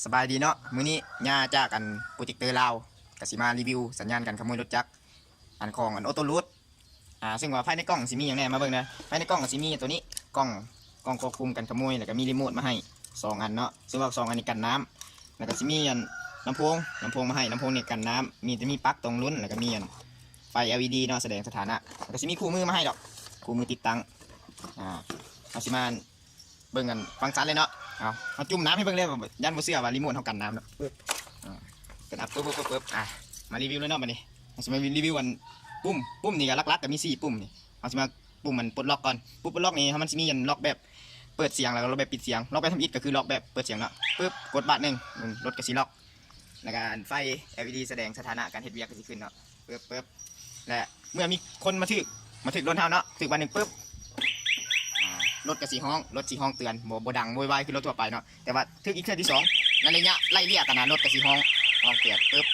ສະບາຍດີເນາະ ມື້ນີ້ຍ່າຈາກອັນໂປຣເຈັກເຕີລາວ ກະຊິມາຣີວິວສັນຍານການຂະໂມຍລົດຈັກ ອັນຂອງອັນໂອໂຕຣູດ ອ່າ ເຊິ່ງວ່າພາຍໃນກ່ອງຊິມີຫຍັງແດ່ ມາເບິ່ງເດີ. ພາຍໃນກ່ອງກະຊິມີໂຕນີ້ ກ່ອງ ກ່ອງຄວບຄຸມການຂະໂມຍ ແລ້ວກະມີຣີໂມດມາໃຫ້ສອງອັນເນາະ ເຊິ່ງວ່າສອງອັນນີ້ກັນນ້ຳ ແລ້ວກະຊິມີອັນລຳໂພງ ລຳໂພງມາໃຫ້ ລຳໂພງນີ້ກັນນ້ຳ ມີ ຈະມີປັກຕົງລຸ້ນ ແລ້ວກະມີອັນໄຟແອລອີດີເນາະ ສະແດງສະຖານະ ແລ້ວກະຊິມີຄູ່ມືມາໃຫ້ດອກ ຄູ່ມືຕິດຕັ້ງ ອ່າ ເຮົາຊິມາ ເບິ່ງກັນຟັງຊັດເລີຍເນາະ. ເອົາ ເຮົາຈຸ່ມນ້ຳໃຫ້ເບິ່ງເລີຍ ຢ້ານບໍ່ເຊື່ອວ່າຣີໂມດເຮົາກັນນ້ຳເນາະ. ປຶບ ອ່າ ເປີດອັບ ປຶບ ປຶບ ປຶບ ອ່າ ມາຣີວິວເລີຍເນາະ ບາດນີ້ເຮົາຊິມາຣີວິວອັນປຸ່ມ ປຸ່ມນີ້ກະຫຼັກໆກະມີສີ່ປຸ່ມນີ້ ເຮົາຊິມາປຸ່ມມັນປົດລັອກກ່ອນ. ປຸ່ມປົດລັອກນີ້ ເຮົາ ມັນຊິມີອັນລັອກແບບເປີດສຽງ ແລ້ວກະລັອກແບບປິດສຽງ. ລັອກແບບທຳອິດກະຄືລັອກແບບເປີດສຽງເນາະ. ປຶບ ກົດບາດໜຶ່ງ ລົດກະຊິລັອກ ແລ້ວກະອັນໄຟແອລອີດີສະແດງສະຖານະການເຮັດວຽກກະຊິຂຶ້ນເນາະ. ປຶບ ປຶບ ແລະ ເມື່ອມີຄົນມາຖືກ ມາຖືກລົດເຮົາເນາະ ຖືກບາດໜຶ່ງ ປຶບ ອ່າ ລົດກະຊິຮ້ອງ ລົດຊິຮ້ອງເຕືອນ ບໍ່ ບໍ່ດັງໂວຍວາຍຄືລົດທົ່ວໄປເນາະ ແຕ່ວ່າຖືກອີກເທື່ອທີສອງ ໃນໄລຍະໄລ່ເລ່ຍກັນນະ ລົດກະຊິຮ້ອງ ຮ້ອງເຕືອນ ປຶບ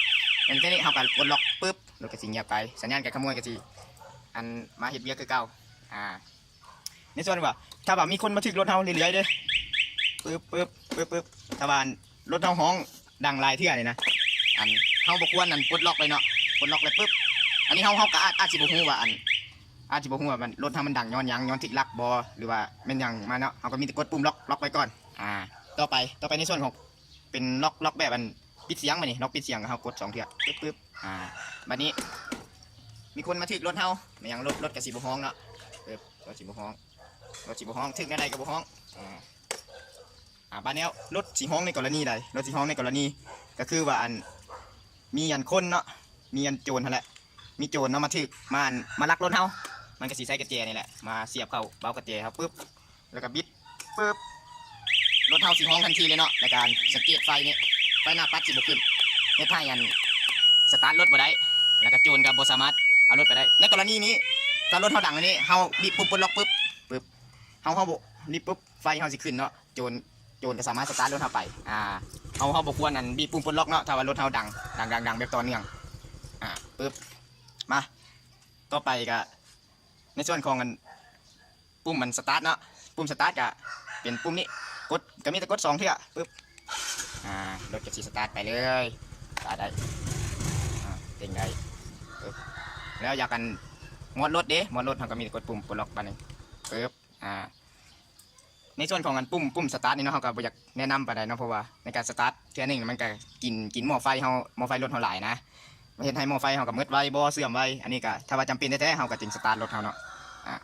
ແລ້ວທີນີ້ເຮົາກະກົດລັອກ ປຶບ ລົດກະຊິງຽບໄປ ສັນຍານການຂະໂມຍກະຊິ ອັນ ມາເຮັດວຽກຄືເກົ່າ ອ່າ ໃນສ່ວນວ່າ ຖ້າວ່າມີຄົນມາຖືກລົດເຮົາເລື້ອຍໆເດ້ ປຶບ ປຶບ ປຶບ ປຶບ ຖ້າວ່າລົດເຮົາຮ້ອງດັງຫຼາຍເທື່ອນີ້ນະ ອັນ ເຮົາບໍ່ຄວນອັນປົດລັອກເລີຍເນາະ ປົດລັອກເລີຍ ປຶບ ອັນນີ້ເຮົາ ເຮົາກະອາດ ອາດຊິບໍ່ຮູ້ວ່າອັນ ອາດຊິບໍ່ຮູ້ວ່າມັນ ລົດເຮົາມັນດັງຍ້ອນຫຍັງ ຍ້ອນຖືກລັກບໍ່ ຫຼືວ່າແມ່ນຫຍັງມາເນາະ ເຮົາກະມີແຕ່ກົດປຸ່ມລັອກ ລັອກໄວ້ກ່ອນ. ອ່າ ຕໍ່ໄປ ຕໍ່ໄປໃນສ່ວນຂອງ ເປັນລັອກ ລັອກແບບອັນປິດສຽງ ບາດນີ້ລັອກປິດສຽງ ເຮົາກົດສອງເທື່ອ ປຶບ ປຶບ ອ່າ ບາດນີ້ມີຄົນມາຖືກລົດເຮົາ ແມ່ນຫຍັງ ລົດ ລົດກະຊິບໍ່ຮ້ອງເນາະ ປຶບ ລົດຊິບໍ່ຮ້ອງ ລົດຊິບໍ່ຮ້ອງ ຖືກແນວໃດກະບໍ່ຮ້ອງ ອ່າ ອ່າ ບາດນີ້ລົດຊິຮ້ອງໃນກໍລະນີໃດ ລົດຊິຮ້ອງໃນກໍລະນີ ກະຄືວ່າອັນ ມີອັນຄົນເນາະ ມີອັນໂຈນຫັ້ນແຫຼະ ມີໂຈນເນາະ ມາຖືກ ມາ ມາລັກລົດເຮົາ ມັນກະຊິໃຊ້ກະແຈນີ້ແຫຼະ ມາສຽບເຂົ້າເບົາກະແຈເຮົາ ປຶບ ແລ້ວກະບິດ ປຶບ ລົດເຮົາຊິຮ້ອງທັນທີເລີຍເນາະ ໃນການສັງເກດໄຟນີ້ ໄຟໜ້າປັດຊິບໍ່ຂຶ້ນ ເຮັດໃຫ້ອັນ ສະຕາດລົດບໍ່ໄດ້ ແລ້ວກະໂຈນກະບໍ່ສາມາດເອົາລົດໄປໄດ້. ໃນກໍລະນີນີ້ ຖ້າລົດເຮົາດັງນີ້ ເຮົາບີບປຸ່ມປົດລັອກ ປຶບ ປຶບ ເຮົາ ເຮົາບໍ່ບີບປຸບ ໄຟເຮົາຊິຂຶ້ນເນາະ ໂຈນ ໂຈນກະສາມາດສະຕາດລົດເຮົາໄປ ອ່າ ເຮົາ ເຮົາບໍ່ຄວນອັນບີບປຸ່ມປົດລັອກເນາະ ຖ້າວ່າລົດເຮົາດັງ ດັງ ດັງ ດັງແບບຕໍ່ເນື່ອງ ອ່າ ປຶບ ມາ ຕໍ່ໄປກະ ໃນສ່ວນຂອງອັນ ປຸ່ມອັນສະຕາດເນາະ ປຸ່ມສະຕາດກະເປັນປຸ່ມນີ້ ກົດ ກະມີແຕ່ກົດສອງເທື່ອ ປຶບ ອ່າ ລົດກະຊິສະຕາດໄປເລີຍ ສະຕາດໄດ້ ອ່າ ເຕັງໄດ້ ປຶບ ແລ້ວຢາກອັນມອດລົດເດ ມອດລົດເຮົາກະມີແຕ່ກົດປຸ່ມປົດລັອກບາດນີ້ ປຶບ ອ່າ ໃນສ່ວນຂອງອັນປຸ່ມ ປຸ່ມສະຕາດນີ້ເນາະ ເຮົາກະບໍ່ຢາກແນະນຳປານໃດເນາະ ເພາະວ່າໃນການສະຕາດເທື່ອໜຶ່ງມັນກະກິນ ກິນໝໍ້ໄຟເຮົາ ໝໍ້ໄຟລົດເຮົາຫຼາຍນະ ເຮັດໃຫ້ໝໍ້ໄຟເຮົາກະໝົດໄວ ບໍ່ເສື່ອມໄວ ອັນນີ້ກະຖ້າວ່າຈຳເປັນແທ້ໆ ເຮົາກະຈຶ່ງສະຕາດລົດເຮົາເນາະ ອ່າ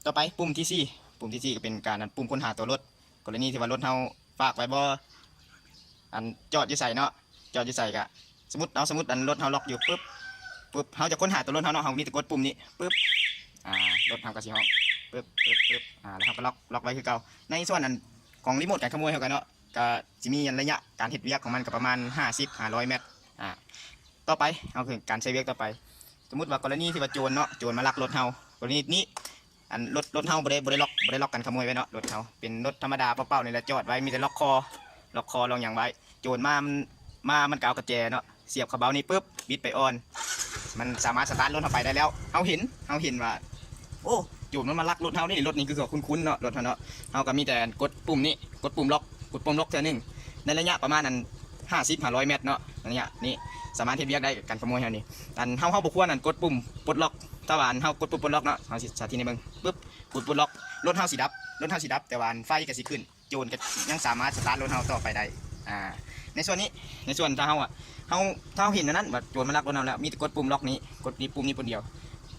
ຕໍ່ໄປປຸ່ມທີສີ່ ປຸ່ມທີສີ່ກະເປັນການອັນ ປຸ່ມຄົ້ນຫາຕົວລົດ ກໍລະນີທີ່ວ່າລົດເຮົາຝາກໄວ້ບໍ່ ອັນຈອດຢູ່ໃສເນາະ ຈອດຢູ່ໃສກະ ສົມມຸດ ເອົາ ສົມມຸດອັນລົດເຮົາລັອກຢູ່ ປຶບ ປຶບ ເຮົາຈະຄົ້ນຫາຕົວລົດເຮົາເນາະ ເຮົາມີແຕ່ກົດປຸ່ມນີ້ ປຶບ ອ່າ ລົດເຮົາກະຊິຮ້ອງ ປຶບ ປຶບ ປຶບ ອ່າ ແລ້ວເຮົາກະລັອກ ລັອກໄວ້ຄືເກົ່າ. ໃນສ່ວນອັນຂອງຣີໂມດການຂະໂມຍເຮົາກະເນາະ ກະຊິມີອັນໄລຍະການເຮັດວຽກຂອງມັນກະປະມານຫ້າສິບ ຫ້າຮ້ອຍແມັດ ອ່າ ຕໍ່ໄປ ເຮົາຄືການໃຊ້ວຽກຕໍ່ໄປ ສົມມຸດວ່າກໍລະນີທີ່ວ່າໂຈນເນາະ ໂຈນມາລັກລົດເຮົາ ກໍລະນີນີ້ ອັນລົດ ລົດເຮົາບໍ່ໄດ້ ບໍ່ໄດ້ລັອກ ບໍ່ໄດ້ລັອກກັນຂະໂມຍໄວ້ເນາະ ລົດເຮົາເປັນລົດທຳມະດາເປົ່າໆນີ້ແຫຼະ ຈອດໄວ້ ມີແຕ່ລັອກຄໍ ລັອກຄໍ ລັອກຫຍັງໄວ້ ໂຈນມາ ມັນ ມາ ມັນກະເອົາກະແຈເນາະ ສຽບເຂົ້າເບົານີ້ ປຶບ ບິດໄປອ່ອນ ມັນສາມາດສະຕາດລົດເຮົາໄປໄດ້ແລ້ວ. ເຮົາເຫັນ ເຮົາເຫັນວ່າ ໂອ້ ໂຈນມັນມາລັກລົດເຮົານີ້ ລົດນີ້ຄືວ່າຄຸ້ນໆເນາະ ລົດເຮົາເນາະ ເຮົາກະມີແຕ່ກົດປຸ່ມນີ້ ກົດປຸ່ມລັອກ ກົດປຸ່ມລັອກເທື່ອໜຶ່ງ ໃນໄລຍະປະມານອັນຫ້າສິບ ຫ້າຮ້ອຍແມັດເນາະ ໄລຍະນີ້ສາມາດເຮັດວຽກໄດ້ ການຂະໂມຍເຮົານີ້ ອັນເຮົາ ເຮົາບໍ່ຄວນອັນກົດປຸ່ມປົດລັອກ ຖ້າວ່າອັນເຮົາກົດປຸ່ມປົດລັອກເນາະ ເຮົາຊິສາທິດໃຫ້ເບິ່ງ ປຶບ ກົດປົດລັອກ ລົດເຮົາຊິດັບ ລົດເຮົາຊິດັບ ແຕ່ວ່າອັນໄຟກະຊິຂຶ້ນ ໂຈນກະຍັງສາມາດສະຕາດລົດເຮົາຕໍ່ໄປໄດ້ ອ່າ ໃນສ່ວນນີ້ ໃນສ່ວນຖ້າເຮົາອະ ເຮົາ ຖ້າເຮົາເຫັນອັນນັ້ນວ່າໂຈນມາລັກລົດເຮົາແລ້ວ ມີແຕ່ກົດປຸ່ມລັອກນີ້ ກົດນີ້ ປຸ່ມນີ້ປຸ່ມດຽວ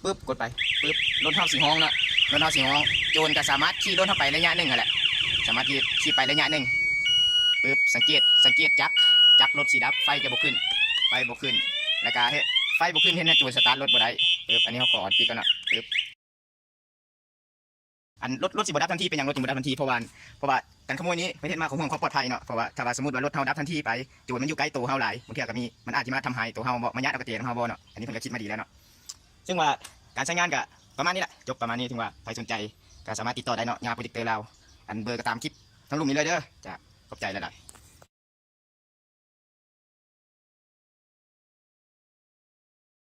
ປຶບ ກົດໄປ ປຶບ ລົດເຮົາຊິຮ້ອງເນາະ ລົດເຮົາຊິຮ້ອງ ໂຈນກະສາມາດຂີ່ລົດເຮົາໄປໄລຍະໜຶ່ງຫັ້ນແຫຼະ ສາມາດຂີ່ ຂີ່ໄປໄລຍະໜຶ່ງ ປຶບ ສັງເກດ ສັງເກດຈັກ ຈັກລົດຊິດັບ ໄຟຈະບໍ່ຂຶ້ນ ໄຟບໍ່ຂຶ້ນ ແລ້ວກະເຮັດ ໄຟບໍ່ຂຶ້ນ ເຮັດໃຫ້ໂຈນສະຕາດລົດບໍ່ໄດ້ ປຶບ ອັນນີ້ເຮົາຂໍປິດກ່ອນເນາະ ປຶບ ອັນລົດ ລົດຊິບໍ່ດັບທັນທີ ເປັນຫຍັງລົດຈຶ່ງບໍ່ດັບທັນທີ ເພາະວ່າ ເພາະວ່າການຂະໂມຍນີ້ເພິ່ນເຮັດມາເພື່ອເຮົາ ເພາະຄວາມປອດໄພເນາະ ເພາະວ່າຖ້າວ່າສົມມຸດວ່າລົດເຮົາດັບທັນທີໄປ ໂຈນມັນຢູ່ໃກ້ໂຕເຮົາຫຼາຍ ບາງເທື່ອກະມີ ມັນອາດຊິມາທຳຮ້າຍໂຕເຮົາບໍ່ ມາຍາດເອົາກະແຈນຳເຮົາບໍ່ເນາະ ອັນນີ້ເພິ່ນກະຄິດມາດີແລ້ວເນາະ ເຊິ່ງວ່າການໃຊ້ງານກະປະມານນີ້ແຫຼະ ຈົບປະມານນີ້ ເຖິງວ່າໃຜສົນໃຈກະສາມາດຕິດຕໍ່ໄດ້ເນາະ ຍາໂປຣເຈັກເຕີລາວ ອັນເບີກະຕາມຄລິບທາງລຸ່ມນີ້ເລີຍເດີ ຈະຂອບໃຈຫຼາຍໆ.